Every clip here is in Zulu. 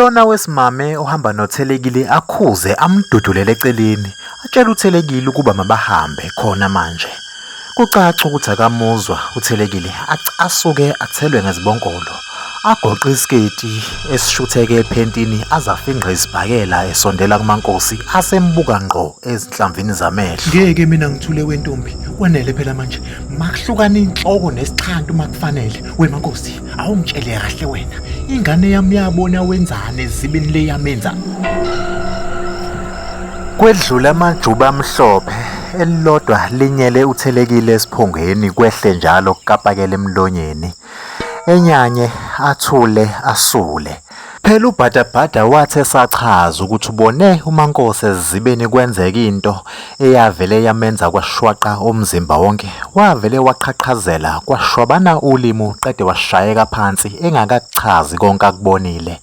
Lona wesimame ohamba noThelekile akhuze amdudulele eceleni, atshele uThelekile ukuba mabahambe khona manje. Kucaca ukuthi akamuzwa uThelekile acasuke athelwe ngezibonkolo. Agoqe isiketi esishutheke ephentini aze afingqe isibhakela esondela kuMaNkosi asembuka ngqo ezinhlamvini zamehlo. Ngeke mina ngithule wentombi, kwanele phela manje. Makuhlukana inhloko nesixhantu makufanele. WeMaNkosi, awungitshele kahle wena. Ingane yami yabona wenzani ezibini leyamenza. Kwedlula amajuba amhlophe, elilodwa linyele uThelekile esiphongweni kwehle njalo kukapakele emlonyeni. Enyanye, athule, asule. Phela uBhadabhada wathi esachaza ukuthi ubone uMaNkosi ezibeni kwenzeka into eyavele yamenza kwashwaqa umzimba wonke, wavele waqhaqhazela kwashwabana ulimu qede washayeka phansi engakakuchazi konke akubonile.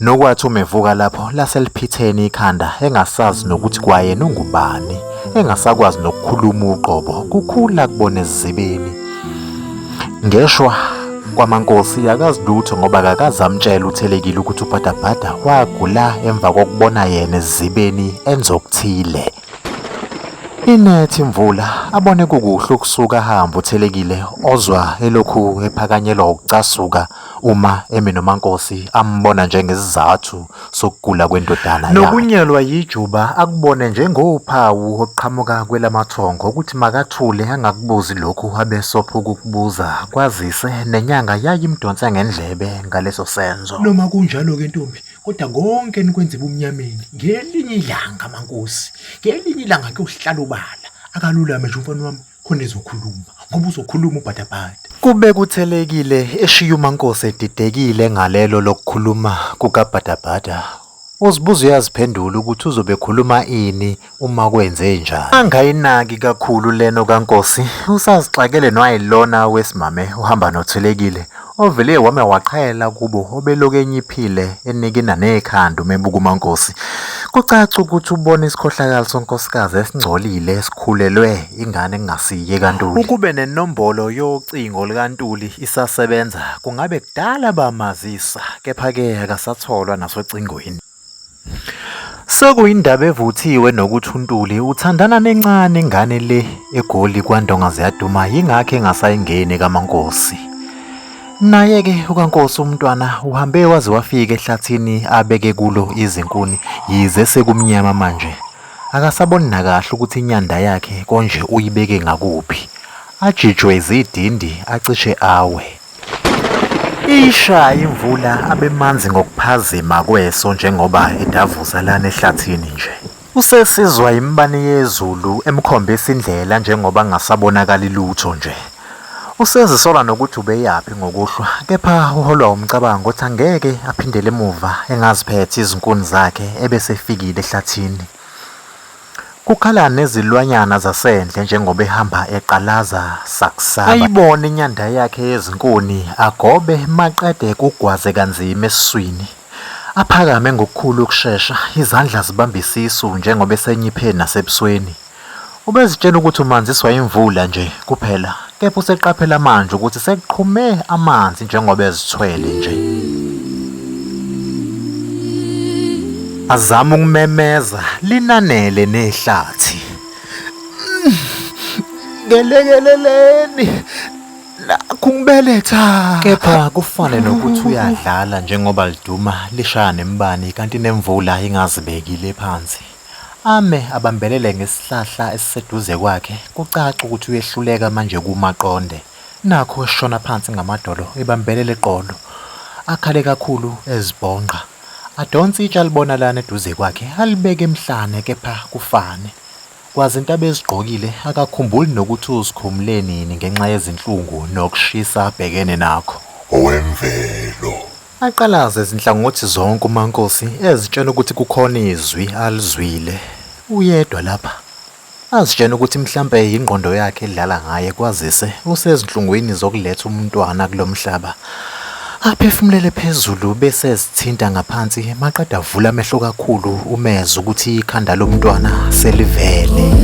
Nokwathi uma evuka lapho laseliphithene ikhanda engasazi nokuthi kwayena ungubani, engasakwazi nokukhuluma uqobo, kukhula kubona ezibeni. Ngeshwa kwaMaNkosi akazi lutho ngoba akakaze amtshele uThelekile ukuthi uBhadabhada wagula emva kokubona yena ezibeni enza okuthile. Inethi imvula, abone kukuhle ukusuka ahambe uThelekile ozwa elokhu ephakanyelwa ukucasuka uma emi noMaNkosi ambona njengesizathu sokugula kwendodana yakhe. Nokunyelwa yijuba akubone njengophawu oluqhamuka kwelamathongo ukuthi makathule angakubuzi lokhu abesopha ukukubuza kwazise nenyanga yayimdonsa ngendlebe ngaleso senzo. Noma kunjalo-ke ntombi, Kodwa konke enikwenza ebumnyameni ngelinye ilanga mankosi, ngelinye ilanga kuyohlala obala. Akalulame nje umfana wami khona ezokhuluma ngoba uzokhuluma ubhadabhada. Kube kuthelekile eshiya uMaNkosi edidekile ngalelo lokukhuluma kukaBhadabhada. Uzibuza uyaziphendula ukuthi uzobe ekhuluma ini uma kwenzenjani. Angayinaki kakhulu leno kaNkosi, usazixakele nwayilona wesimame uhamba noThelekile ovele wame waqhela kubo obeloku enyiphile enikina nekhanda uma ebuka uMaNkosi. Kucaca ukuthi ubona isikhohlakali sonkosikazi esingcolile esikhulelwe ingane ekungasiye kaNtuli. Ukube nenombolo yocingo lukaNtuli isasebenza kungabe kudala bamazisa, kepha-ke akasatholwa nasocingweni. Sekuyindaba evuthiwe nokuthi uNtuli uthandana nencane ingane le eGoli kwaNdonga ziyaduma yingakho engasayingeni kaMaNkosi. Naye-ke ukaNkosi umntwana uhambe waze wafika ehlathini abeke kulo izinkuni yize sekumnyama manje. Akasaboni nakahle ukuthi inyanda yakhe konje uyibeke ngakuphi. Ajijwe izidindi acishe awe. Ishaya imvula abemanzi ngokuphazima kweso njengoba edavuza lana ehlathini nje. Usesizwa imibani yezulu emkhombisa indlela njengoba kungasabonakali lutho nje. Usezisola nokuthi ubeyaphi ngokuhlwa kepha uholwa umcabango othi angeke aphindele emuva engaziphethe izinkuni zakhe ebesefikile ehlathini. Kukhala nezilwanyana zasendle njengoba ehamba eqalaza sakusaba. Ayibone inyanda yakhe yezinkuni agobe maqede kugwaze kanzima esiswini. Aphakame ngokukhulu ukushesha, izandla zibambe isisu njengoba esenyiphe nasebusweni. Ubezitshela ukuthi umanziswa imvula nje kuphela, kepha useqaphela manje ukuthi sekuqhume amanzi njengoba ezithwele nje. Azama ukumemeza linanele nehlathi. Ngelekeleleni nakhu ngibeletha. Kepha kufane nokuthi uyadlala njengoba liduma lishaya nembani kanti nemvula ingazibekile phansi. Ame abambelele ngesihlahla esiseduze kwakhe kucace ukuthi uyehluleka manje kuma aqonde. Nakhu eshona phansi ngamadolo ebambelele eqolo. Akhale kakhulu ezibhonqa. Adonse itshe alibona lana eduze kwakhe alibeke emhlane kepha kufane. Kwazinto abezigqokile akakhumbuli nokuthi uzikhumule nini ngenxa yezinhlungu nokushisa abhekene nakho. Owemvelo. Aqalaze izinhlangothi zonke uMaNkosi ezitshela ukuthi kukhona izwi alizwile. Uyedwa lapha. Azitshena ukuthi mhlampe yingqondo yakhe edlala ngaye kwazise usezinhlungwini zokuletha umntwana kulo mhlaba. Aphefumulele phezulu bese ezithinta ngaphansi maqede avule amehlo kakhulu umezwa ukuthi ikhanda lomntwana selivele.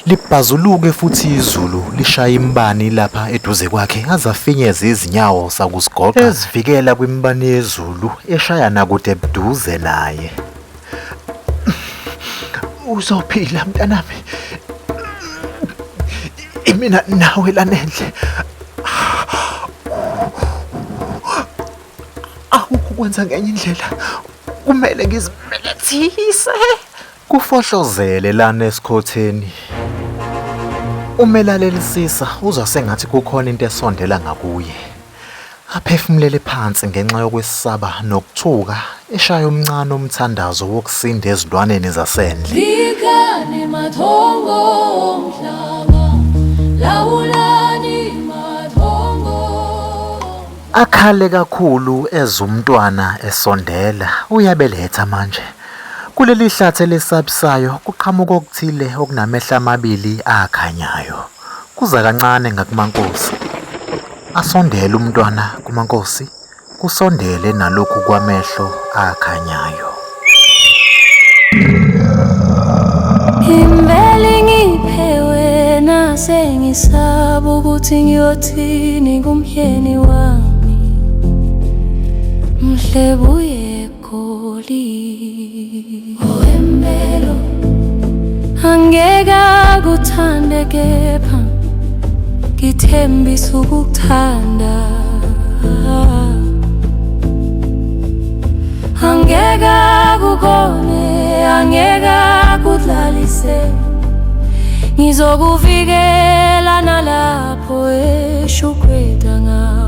Libhazuluke futhi izulu lishaya imbani lapha eduze kwakhe azafinyeze izinyawo sakusigoqa ezivikela kwimbani yezulu eshaya nakude buduze naye. Uzophila mntanami. Imina nawe lana endle. Akukho ukwenza ngenye indlela. Kumele ngizibelethise. Kufohlozele lana esikhotheni. Umelalelisisa uzwa sengathi kukhona into esondela ngakuye. Aphefumulele phansi ngenxa yokwesaba nokuthuka eshaya omncane umthandazo wokusinda ezilwaneni zasendle. Bikani mathongo omhlaba, lawulani mathongo. Akhale kakhulu ezumntwana esondela, uyabeletha manje. Kuleli hlathi elisabisayo kuqhamuka okuthile okunamehlo amabili akhanyayo. Kuza kancane ngakuMaNkosi. Asondele umntwana kuMaNkosi, kusondele nalokhu kwamehlo akhanyayo. Impela ngiphe wena sengisaba ukuthi ngiyothini kumyeni wami. Mhle buye Goli. Owembelo angeke akuthande kepha ngithembisa ukukuthanda. Angeke akugone, angeke akudlalise. Ngizokuvikela nalapho eshukweta ngawe.